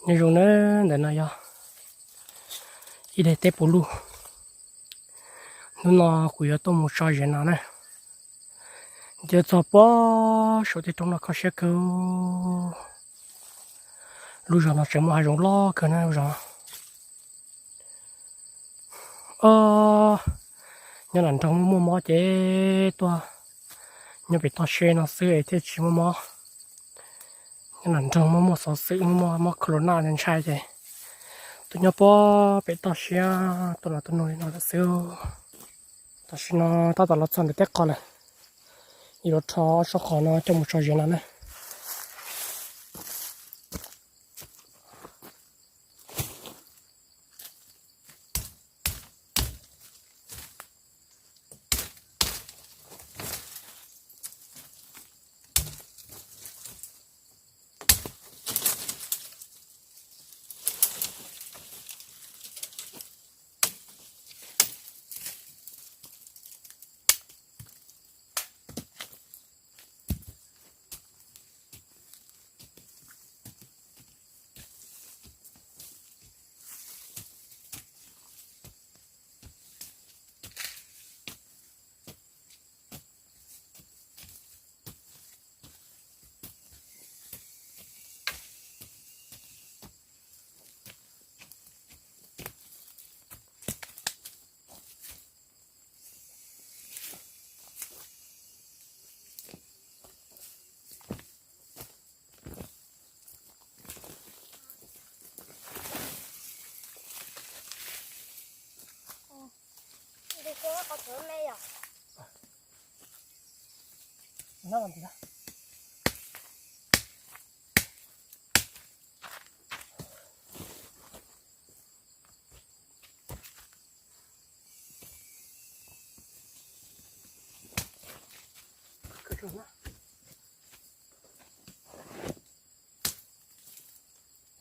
Nyob zoo na, ntawm no yog ib daim teb puv luj. Hnub no kuv yuav tuaj mus tso zes nas na. Nce txog puag saum tej roob no kho siab kawg. Lub zos no tseem muaj hav zoov loj kawg na lub zos. Nyob nram nroog muaj muaj mob ces tuaj nyob pem toj siab no xwb es thiaj tsis muaj mob. Nyob nram nroog muaj muaj xov xwm muaj muaj mob corona ntshai ces tuaj nyob puag pem toj siab tuaj los tuaj nug li no lawm xwb. Tam sim no tab tom los txog ntawm teb qos lawm, yuav rho ob tsob qos no coj mus tso zes nas na.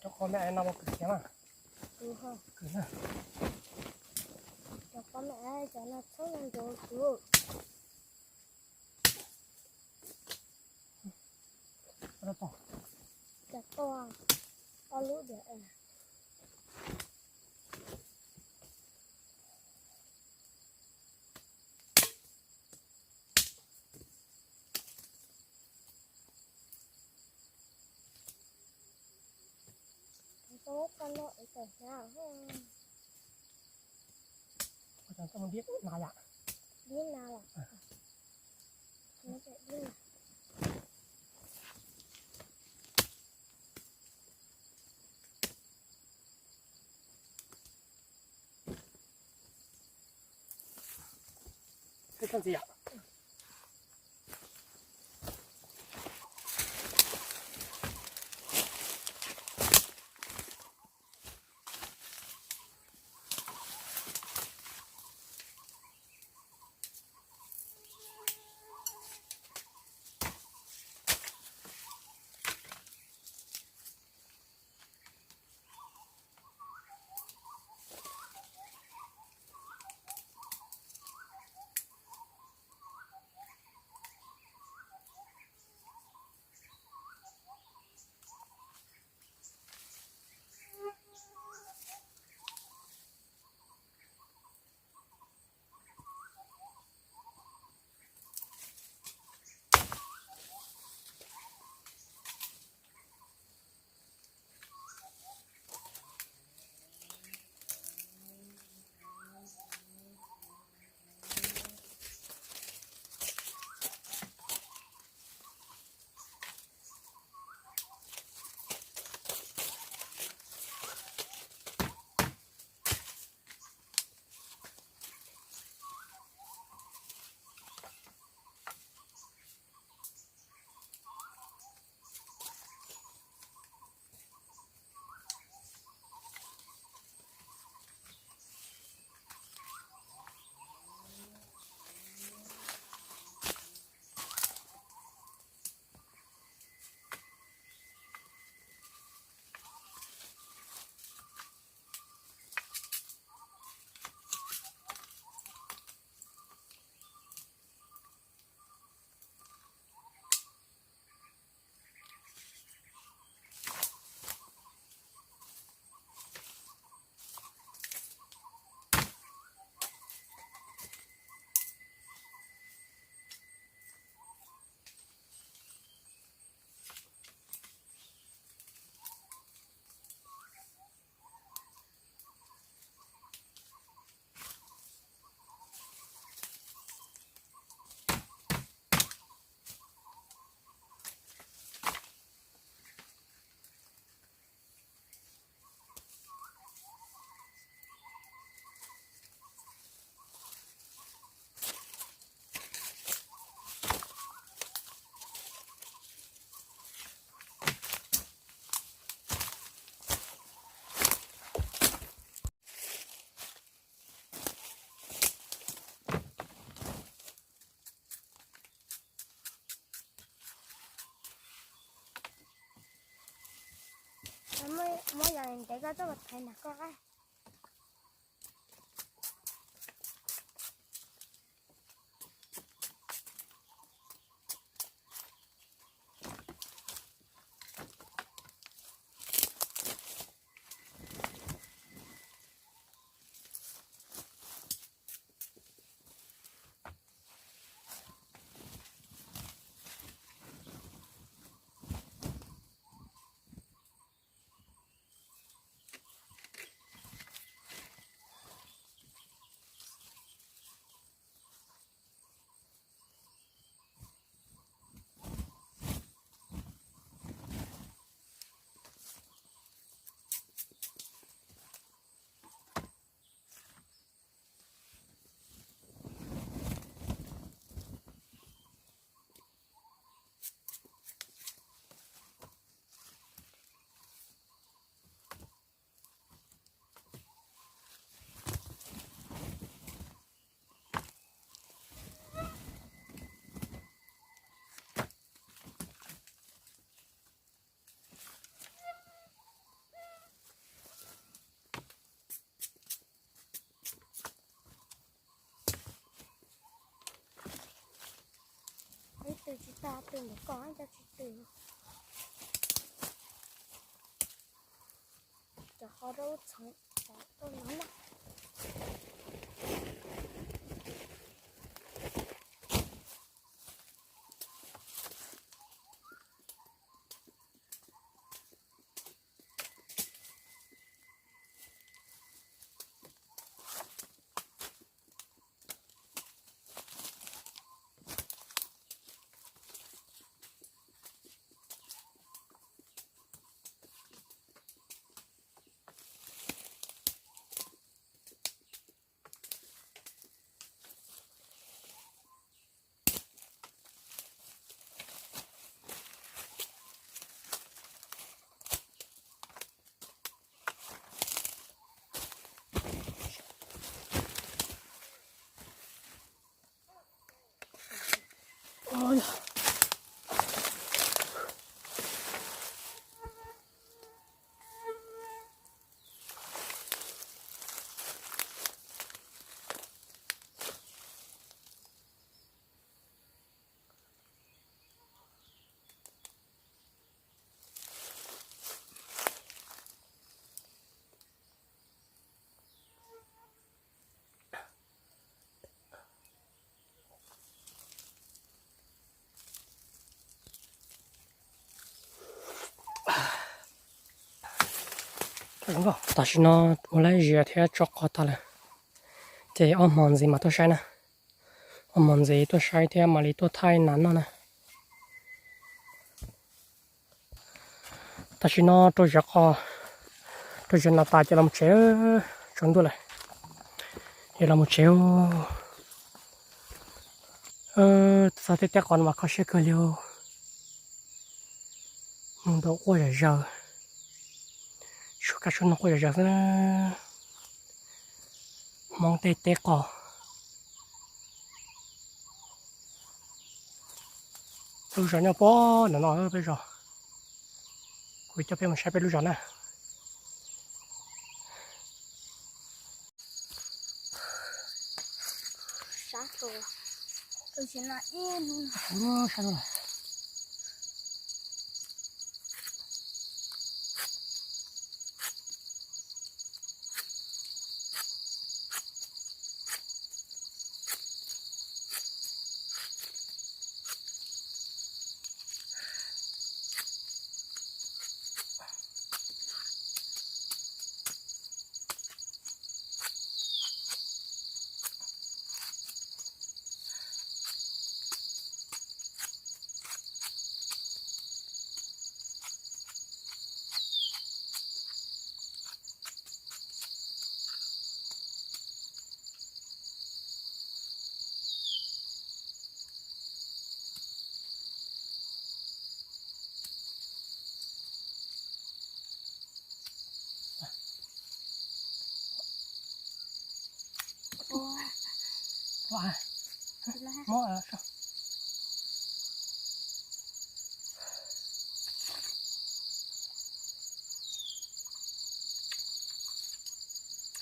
Cov qos me no mas kws khiav na. Kws na. Cov qos me cov no txhob ntov kuv. Cov to, ob lub diam. Muab yog ntev koj tuaj thaiv nag koj. Ib tw tsis tag, tw ntawm ko cov tsis tw. Cov qhov rau txhoov, cov rau no na. Tam sim no ua lab zias thiab tso qos tag lawm, ces ob hmo ntxiv mas tuaj saib na. Ob hmo ntxiv tuaj saib thiab mam li tuaj thaij nas noj na. Tam sim no rau ziav qos, rau ziav nas tas ces los mus tsev, tsaus ntuj lawm, ces los mus tsev. Txog tej teb qos no mas kho siab kawg li. Ntuj quaj zom zaws, suab kab suab noog quaj zom zaws xwb. Hmoob tej teb qos. Lub zos nyob pem no no peb zos. Kuv coj peb mus saib peb lub zos na.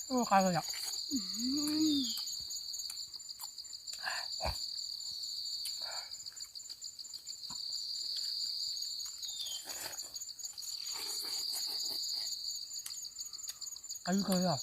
Ua qab yom. Qab kawg yom.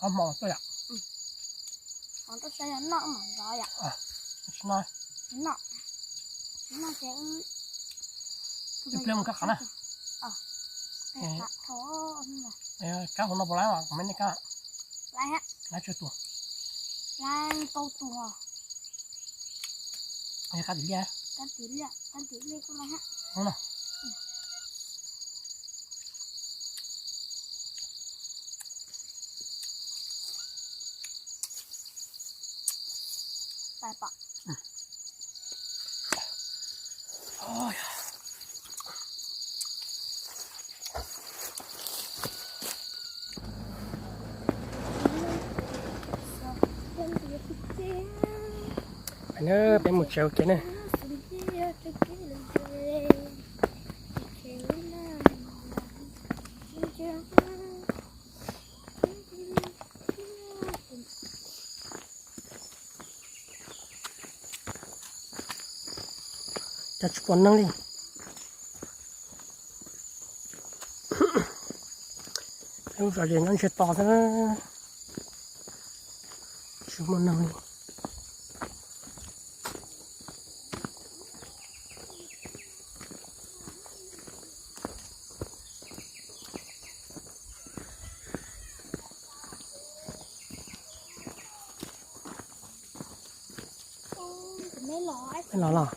Ob hmo tuaj yom. Noj, noj ces ib pliag mus kab qab na. Kab hauv no puas laib os, kuv me nej kab. Laib tsawg tus? Laib plaub tus. Kab tim liaj, kab tim liaj, kab tim liaj kuj laib hab. Peb mus tsev ua ke ne. Cas tsis pom neeg li. Lub zos ces nyob ntsiag to xwb, tsis muaj neeg li. Los los.